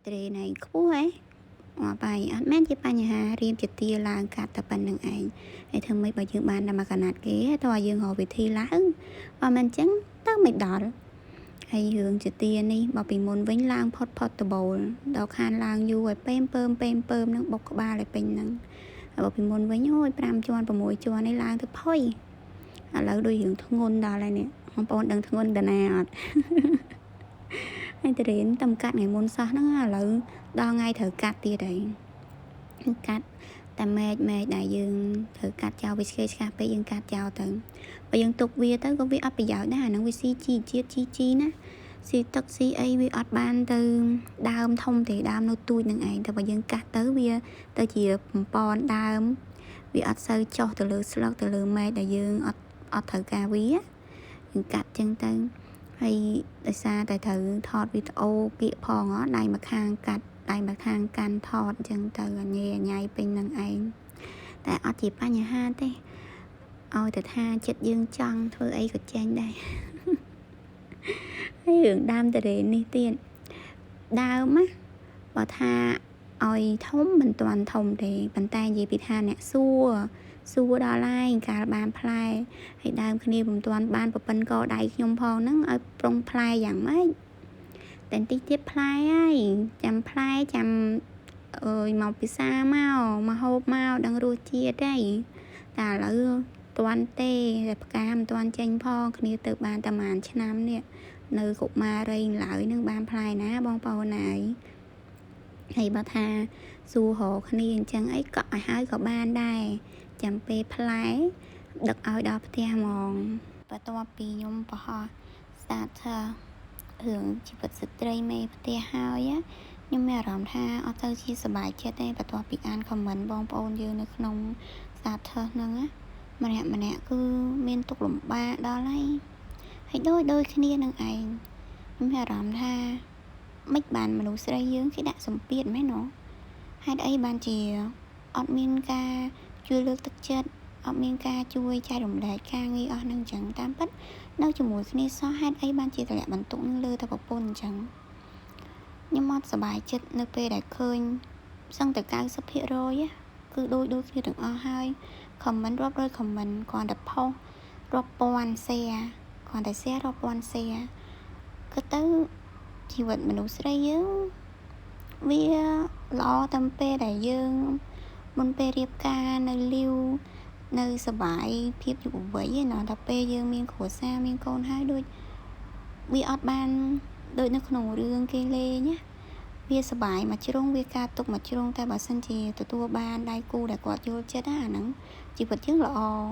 ត្រេណឯងខ្ពស់ហ៎អត់បាយអត់មែនជាបញ្ហារៀមជាទាឡើងកាត់តែប៉ុណ្្នឹងឯងហើយធ្វើម៉េចបើយើងបានតែមកកណាត់គេតើយើងរកវិធីឡើងបើមិនអញ្ចឹងទៅមិនដល់ហើយរឿងជាទានេះបើពីមុនវិញឡើងផុតផុតដបូលដល់ខានឡើងយូរឲ្យពេមពើមពេមពើមនឹងបុកក្បាលឲ្យពេញហ្នឹងហើយបើពីមុនវិញអូយ5ជាន់6ជាន់នេះឡើងទៅផុយឥឡូវដូចរឿងធ្ងន់ដល់ហើយនេះបងប្អូនដឹងធ្ងន់តាណាអត់ ហើយតរៀនតំកាត់ថ្ងៃមុនសោះហ្នឹងឥឡូវដល់ថ្ងៃត្រូវកាត់ទៀតហើយកាត់តែមែកមែកដែលយើងត្រូវកាត់ចោលវាឆ្កេឆ្កាស់ពេកយើងកាត់ចោលទៅបើយើងទុកវាទៅក៏វាអត់ប្រយោជន៍ដែរអាហ្នឹងវាស៊ីជីជាតិជីជីណាស៊ីទឹកស៊ីអីវាអត់បានទៅដើមធំទេដើមនៅទូចនឹងឯងតែបើយើងកាត់ទៅវាទៅជាបំពន់ដើមវាអត់សូវចុះទៅលើស្លឹកទៅលើមែកដែលយើងអត់អត់ត្រូវការវាយើងកាត់ចឹងទៅហើយដោយសារតែត្រូវថតវីដេអូគៀកផងដៃមួយខាងកាត់ដៃមួយខាងកាន់ថតអញ្ចឹងទៅអញញ៉ៃពេញនឹងឯងតែអត់ជាបញ្ហាទេឲ្យតែថាចិត្តយើងចង់ធ្វើអីក៏ចេញដែរហើយរឿងដើមតរេនេះទៀតដើមណាបើថាឲ្យធំមិនទាន់ធំទេប៉ុន្តែនិយាយពីថាអ្នកសួរសួរដល់ហើយកាលបានផ្លែហើយដើមគ្នាមិនទាន់បានប្រពន្ធកដៃខ្ញុំផងហ្នឹងឲ្យប្រុងផ្លែយ៉ាងម៉េចតែបន្តិចទៀតផ្លែហើយចាំផ្លែចាំអើយមកពិសាមកមកហូបមកដឹងរសជាតិហើយតែឥឡូវទាន់ទេតែផ្កាមិនទាន់ចេញផងគ្នាទៅបានតែប្រហែលឆ្នាំនេះនៅកុមារីឡើយនឹងបានផ្លែណាបងប្អូនហើយហើយបើថាសួររកគ្នាអញ្ចឹងអីកក់ឲ្យហើយក៏បានដែរចាំពេលផ្លែដឹកឲ្យដល់ផ្ទះហ្មងបន្ទាប់ពីខ្ញុំបង្ហោះ status រឿងជីវិតស្ត្រីមេផ្ទះហើយខ្ញុំមានអារម្មណ៍ថាអត់ទៅជាសប្បាយចិត្តទេបន្ទាប់ពីអាន comment បងប្អូនយើងនៅក្នុង status ហ្នឹងណាម្នាក់ម្នាក់គឺមានទុកលំបាកដល់ហើយហើយដូចដូចគ្នានឹងឯងខ្ញុំមានអារម្មណ៍ថាមិនបានមនុស្សស្រីយើងគេដាក់សម្ពាធមែនណោះហេតុអីបានជាអត់មានការជួយលើកទឹកចិត្តអត់មានការជួយចែករំលែកការងារអស់នឹងអញ្ចឹងតាមពិតនៅជាមួយគ្នាសោះហេតុអីបានជាតម្លាក់បន្ទុកនឹងលើតែប្រពន្ធអញ្ចឹងខ្ញុំអត់សប្បាយចិត្តនៅពេលដែលឃើញសឹងតែ90%គឺដូចដូចគ្នាទាំងអស់ហើយ comment រាប់រយ comment គ្រាន់តែផុសរាប់ពាន់ share គ្រាន់តែ share រាប់ពាន់ share ក៏ទៅជីវិតមនុស្សស្រីយើងវាល្អតាមពេលដែលយើងមុនពេលរៀបការនៅលាវនៅសបាយភាពយុវវ័យឯណោះដល់ពេលយើងមានគ្រួសារមានកូនហើយដូចវាអត់បានដូចនៅក្នុងរឿងគេលេងណាវាសបាយមួយជ្រុងវាការទុកមួយជ្រុងតែបើសិនជាទទួលបានដៃគូដែលគាត់យល់ចិត្តណាអាហ្នឹងជីវិតយើងល្អ។